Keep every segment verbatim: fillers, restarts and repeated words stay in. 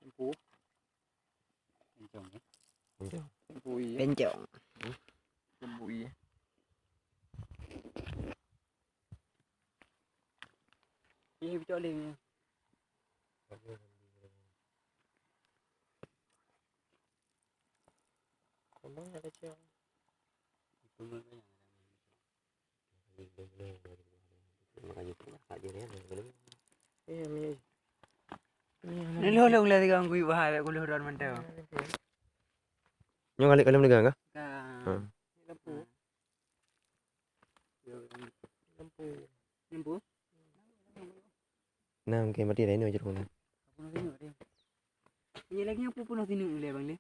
Lampu. Bencong, ya? Bencong. Lampu, iya. Bencong. Lampu, iya. Ih, bicok lé. Abang nak kacau. Itu makanya. Ni lôn lôn lé tiga minggu bah, ku lôn ron mantong. Nyoe galak kalon leuga kah? Ka. Ha. Lampu. Lampu. Lampu. Nah, mungkin mati dah ini jeruk ni. Peunoh sineuk deh. Ini lagi apa peunoh sineuk leh, Bang, leh?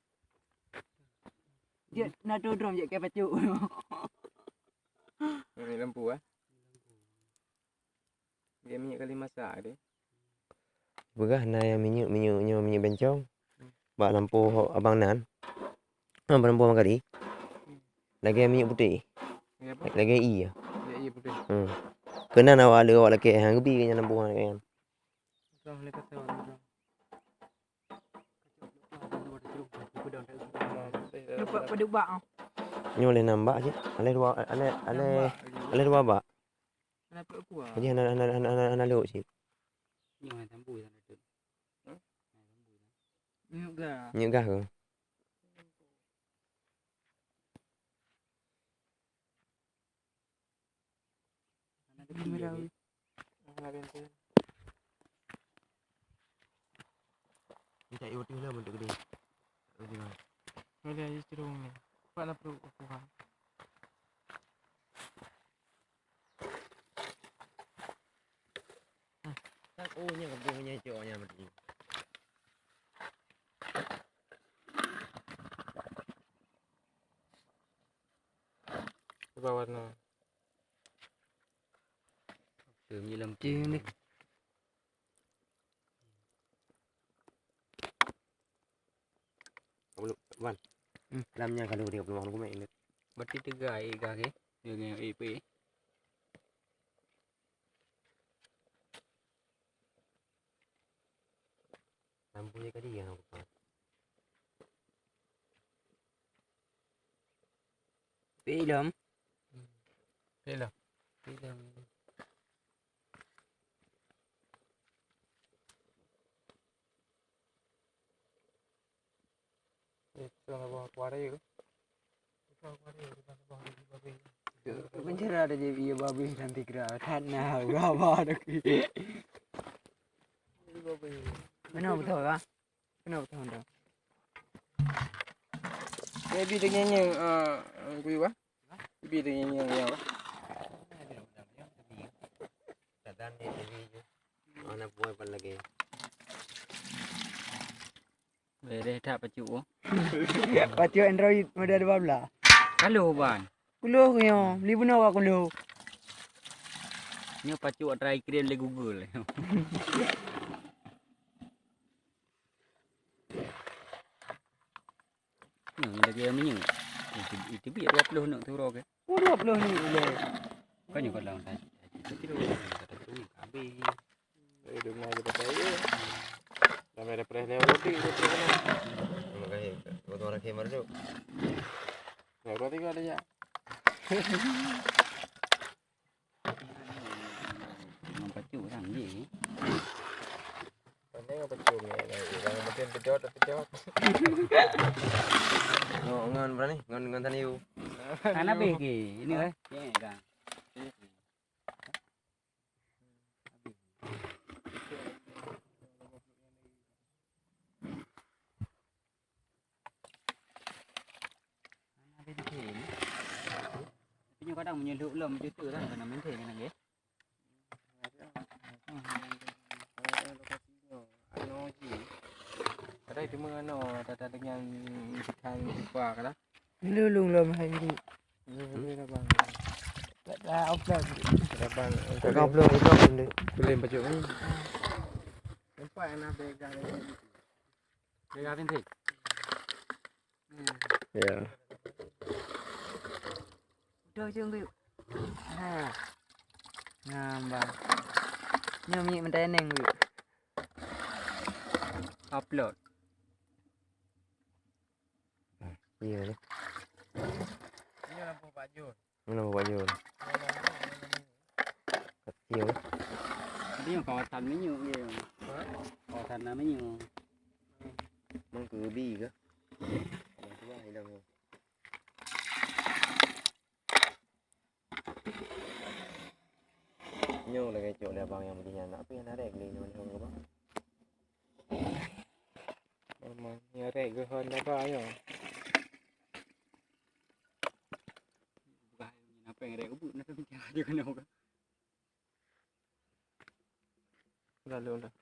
Dia nak dodrom je ke pacuk. Ini lampu, eh. Dia minyak kali masak deh. Peugah na nyang minyeuk, minyeuk nyoe, minyeuk bencong. Bak lampôh abang nan. Ha, bak lampôh abang kali. Lagèe minyeuk putéh. Lagèe apa? Lagèe ie. Lagèe ie putéh. Hmm. Keunan awak le awak lakèe han geubi nyan lampôh nyan. Assalamualaikum. Nampak pada bak, ah. Nyoe lé nambah cit. Alèh dua, alèh, alèh, alèh dua bak. Kenapa aku, ah? Jadi hana, hana, hana, hana, hana lhok cit. Nyoe hana tambui sana tu. Hah? Nyoe gah. Nyoe gah ke? Minta iwat tu lah bentuk gede. Ada aja cerung ni. Pak nak perut aku kan. Kan oh nya kebun nya cok nya mati. Ubah warna. Film je lam cing ni. Wan. Hmm. Lam nya kalau dia peluang aku main. Berarti tiga ai gah ke? Dia dengan ai pe. Lampu je kali yang aku buat. Film. Film. Film. Itu nggak bawa kuare ke? Penjara ada je iya babi nanti kira tanah berapa ada ki. Mana betul lah? Mana betul dah? Baby dengan yang ah kuyu ah. Baby dengan yang yang ah. Sadar ni baby je. Mana buat apa lagi? Bereh that pacuk oh. Pacuk Android model dua belas. Halo ban. Kuloh nyoe, beli bunoe ka kuloh. Nyoe pacuk try create lé Google. Nyoe lagi yang minyak. Itu, itu biar dua puluh nak turun ke? Oh, dua puluh ni boleh. Kan nyoe kalau tak. Itu kira kata tu habis. Eh, dum na je pakai je. Dah merah preh lewat roti, roti kena. Makanya, buat orang khemar tu. Ya, roti kau ada ya. Memang pacuk orang je. Pandai apa tu ni? Orang mungkin pejot, pejot. Ngon, ngon berani, ngon, ngon taniu. Hana beh ke? Ini eh? Ya, kan. Tapi nyoe kadang meunyoe lhok lom juta lah kena maintain kadang ya. Ano ji. Kadang cuma ano tata dengan ikan lupa kadang. Lulung lom hai ni. Lulung lom bang. Tak upload. Dah bang. Tak upload itu benda. Boleh baca ni. Nampak anak begal ni. Begal ni. Ya. Udah je ngui. Ha. Ngambang. Nyoe minyak mentah eneng ngui. Upload. Iya ni. Ini lampu Pak Jun. Mana Pak Jun? Kecil. Dia kawasan minyak dia. Kawasan minyak. Mang keudi ke? Dah tua hilang. Nyoe lagèe cok lé abang nyang beli nyan. Apa nyang narek lé nyoe lé abang? Memang nyarek geuhon daba nyoe. Bukan apa yang ada ubut nak macam aja kena bukan. Lalu lah.